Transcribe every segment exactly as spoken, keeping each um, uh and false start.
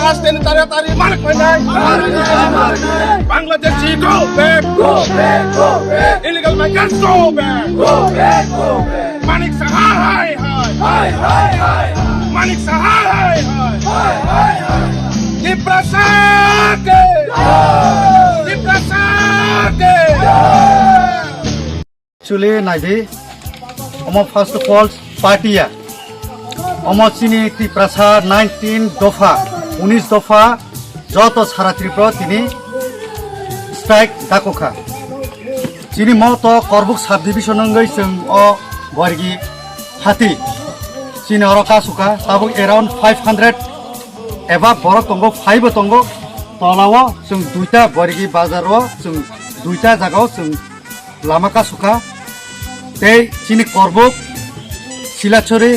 Last ten tarik tarik manik painai. Bangladeshi go back. Go back, go back. Illegal migrants go back. Go back, go back. Manik Saha hai hai. Hai hai hai. Manik Saha hai hai. Hai hai hai. Tiprasa ke. Tiprasa ke. Actually, naidi, omo first of all, party ya. Omo chini Tiprasa nineteen dopha, unis dopha, joto sara Tripura tini strike dakokha. Chini mo to Korbuk subdivision wngwi chwng o Boirgi hati. Chini oro kasukha, tabuk around five hundred eba borok tongo, phaibo tongo. Tolao chwng duita Boirgi bazar o chwng duita jaga o chwng lama kasukha, tei chini Korbuk, Silachori,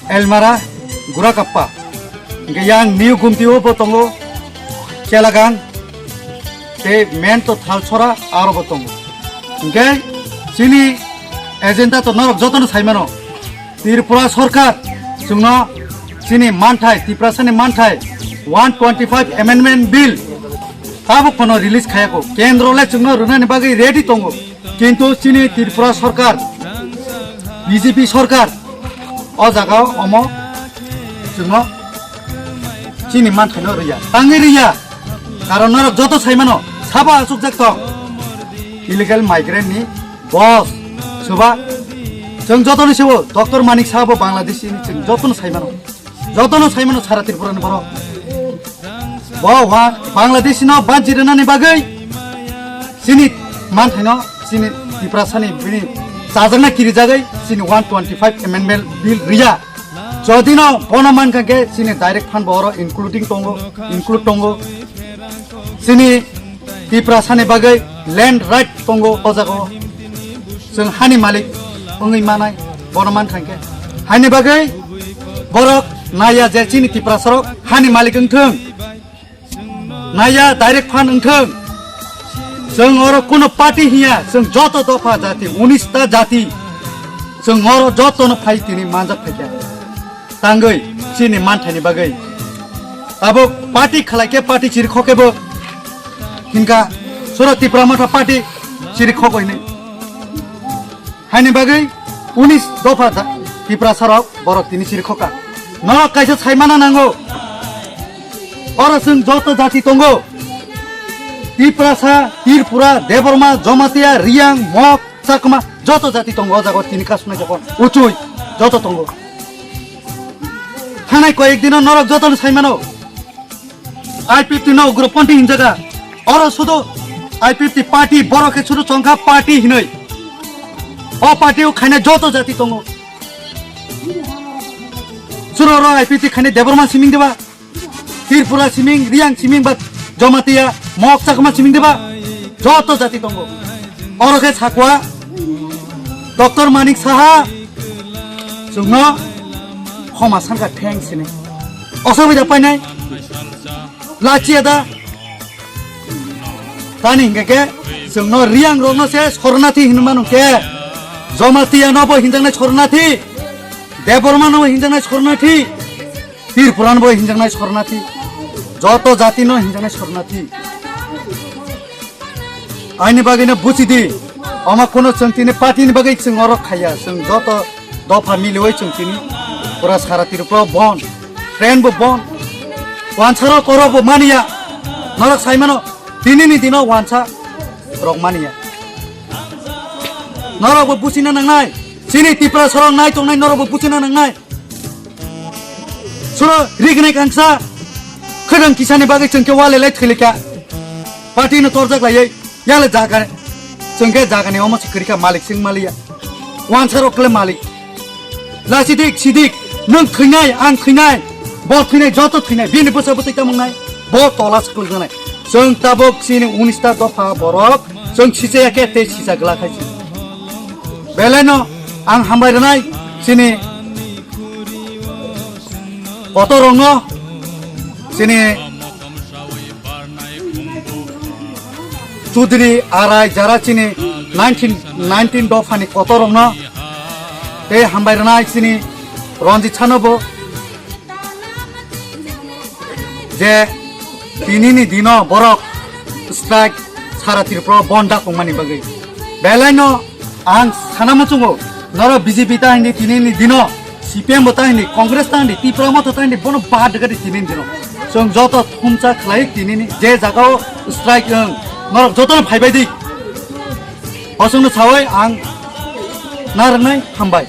Elmara, Gurakappa, hingke yang New Gumti o bo tongo, Chelagang, tei main to Thalsora aro bo tongo. Hingke chini agenda to norok jotono saimano, Tripura Sarkar chwngno chini manthai, Tiprasani manthai one twenty-five Amendment Bill tabuk phano release khayako. Kendro le chwngno rwnani bagwi ready tongo. Kintu chini Tripura Sarkar, B J P Sarkar o jaga omo chwngno chini manthaino rwya. Tangwi rwya. Karon norok joto saimano sabo achukjak tong. Illegal migrant ni boss, soba, chwng jotoni sebo, Doctor Manik Saha bo Bangladeshi ni chwng jotono saimano. Jotono saimano sara Tripura ni borok. Bo wa Bangladeshi no banchi rwnani bagwi chini manthaino chini Tiprasani bini chajakna kirijagwi chini one twenty-five Amendment Bill rwya. Jodi no bono mankha khe chini direct fund bo oro including tongo, include tongo. Chini Tiprasani bagwi land right tongo o jaga o. Chwng hani malik wngwi manai bono mankha khe. Hani bagwi borok naiya je chini Tiprasarok hani malik wngthwng. Naiya direct fund wngthwng. Chwng oro kuno party hiya, chwng joto dopha jati, unis ta jati. Chwng oro jotono phai tini manjak phaikha. Tangwi chini manthaini bagwi. Abo party khalai khe party chiri khokebo. Hinkha sura Tipra Motha party chiri khokoi ni. Haini bagwi unis dopha da-, Tiprasarok borok tini chiri khoka. Norok kaisa saimana nango. Oro chwng joto jati tongo. Tiprasa, Tripura, Debbarma, Jamatia, Riyang, Mok, Chakma, joto jati tongo o jaga tini kasuna jaga. Uchui, joto tongo. Thanai koyek dino norok joto ni saimano. I P F T no ugroponthi hinjaga. Oro sudo I P F T party, borok khe sudo chongkha party hinoi. O party o khaina joto jati tongo. Suro oro I P F T khaina Debbarma siming deba. Tripura siming, Riyang siming ba Jamatia, Mok Chakma siming deba. Joto jati tongo. Oro khe sakwa Doctor Manik Saha. Chwngno khoma sanka theng sini. Osubida painai. Lachiya da. Tani hingke ke chwngno Riyang rokno se Sornathi hinwi manu ke. Jamatia no bo hinjaknai Sornathi. Debbarma no bo hinjaknai Sornathi. Tripura no bo hinjaknai Sornathi. Joto jati no hinjaknai Sornathi. Aini bagwi no buchidi, omo kuno chwng tini party ni bagwi chwng oro khaiya, chwng joto dopha miliwi chwng tini pura sara Tripura bon, train bo bon, wansa rok oro bo maniya, norok sai mano, tini ni dino wansa rok maniya. Norok bo buchina nangnai, chini Tripura sorok nai tongnai norok bo buchina nangnai. Suro rignai kangsa khwrang kisani bagwi chwng khe wale lai thwilika. Party no torjak laiwi yale jaga chwng khe jaga ni omo se kwrwikha malik chwng maliya. Wansa rok kle malik. La sidik sidik nwng thwinai ang thwinai bo thwinai joto thwinai bini bwsa bwtwi tamungnai bo tola swklugnai. Chwng tabuk chini unis ta dopha borok chwng sichaya khe tei sisa glak hai chwng. Belai no ang hambai rwnai chini kotor rokno chini Chudri arai jara chini nineteen nineteen dophani kotor rokno tei hambai rwnai chini Ranjit Sanobo. Je tinini dino borok strike sara Tripura bon dakongmani bagwi. Belaino ang sana muchungo, norok B J P ta hindi tinini dino, C P M bo ta hindi, Congress ta hindi, Tipra Motha ta hindi, bono bahar dega di tinini dino. Chwng joto thumsa khlai tinini je jagao strike wng, norok jotono phaibai di. Bosongno sawi ang narwnai hambai.